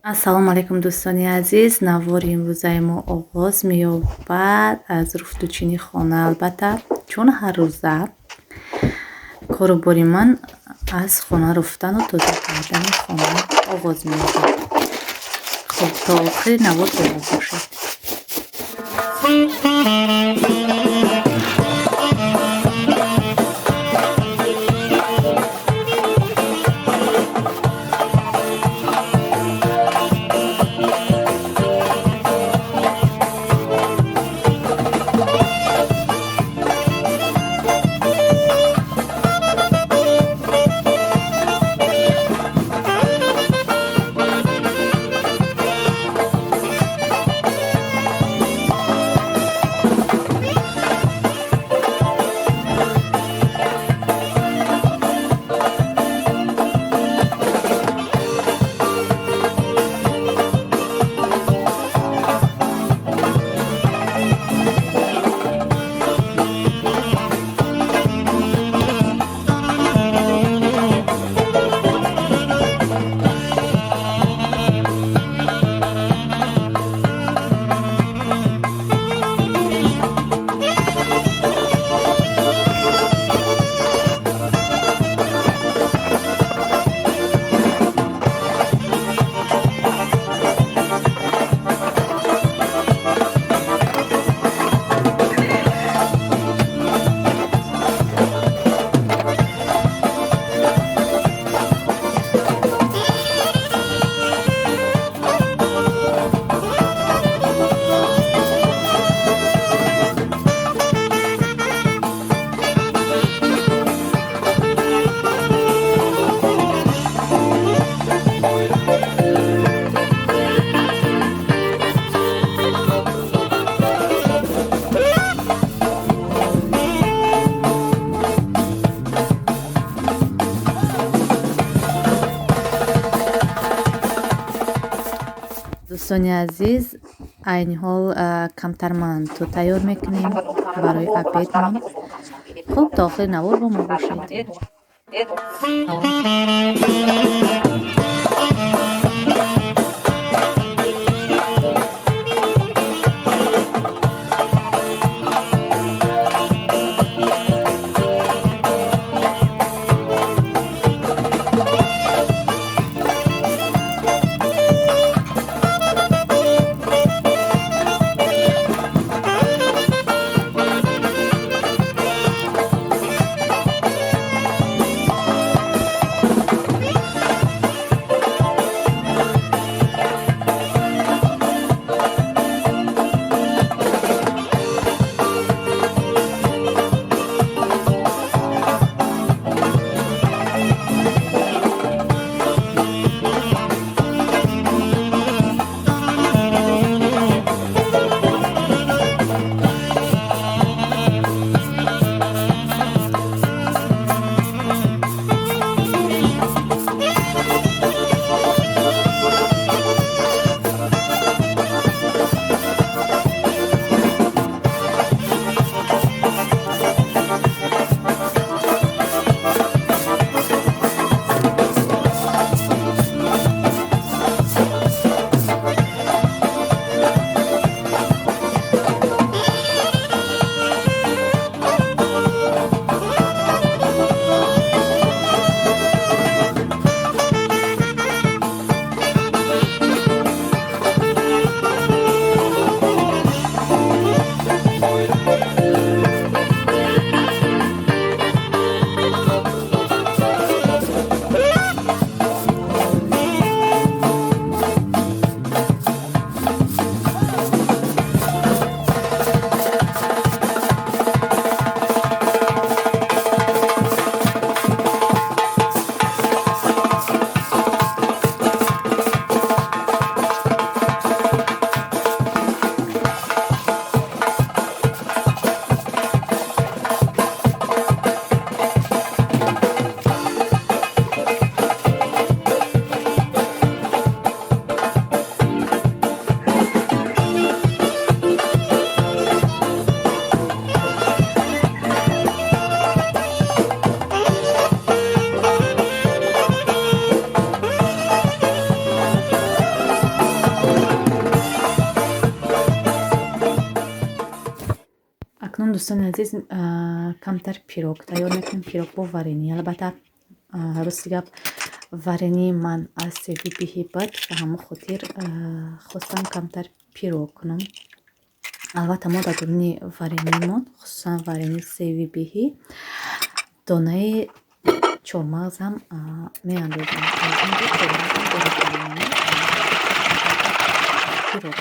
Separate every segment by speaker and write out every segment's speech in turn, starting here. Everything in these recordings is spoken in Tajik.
Speaker 1: Ассалому алайкум, дӯстони азиз. Навори имрӯзаи мо оғоз меёбад аз руфтучини хона, албатта, чун ҳаррӯза кору бори ман аз хона руфтану тоза кардани хона оғоз меёбад. Хуб, то охири навор бо мо бошед. Дӯстони азиз, айни ҳол камтар манту тайёр мекунем барои обедмон. Хуб, то охири навор бо мо бошед. Акнун, дӯстони азиз, камтар пирог тайёр мекунем, пирог бо варенье. Албатта, рости гап, вареньеи ман аз себи биҳӣ буд, ба ҳамон хотир хостам камтар пирог кунам. Албатта, мо дар дуруни вареньемон, хусусан вареньеи себи биҳӣ, донаи чормағзам меандозем. Аз ин рӯ чормағзам дорад, пирог кунем. Хуб.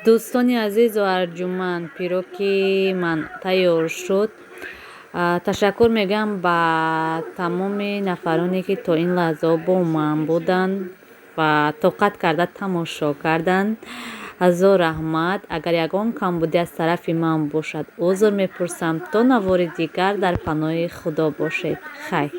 Speaker 1: Дӯстони азизу арҷуманд, пироги ман тайёр шуд. Ташаккур мегӯям ба тамоми нафароне, ки то ин лаҳзаҳо бо ман буданд ва тоқат карда тамошо карданд. Ҳазор раҳмат. Агар ягон камбудӣ аз тарафи ман бошад, узр мепурсам. То навори дигар дар паноҳи Худо бошед. Хайр.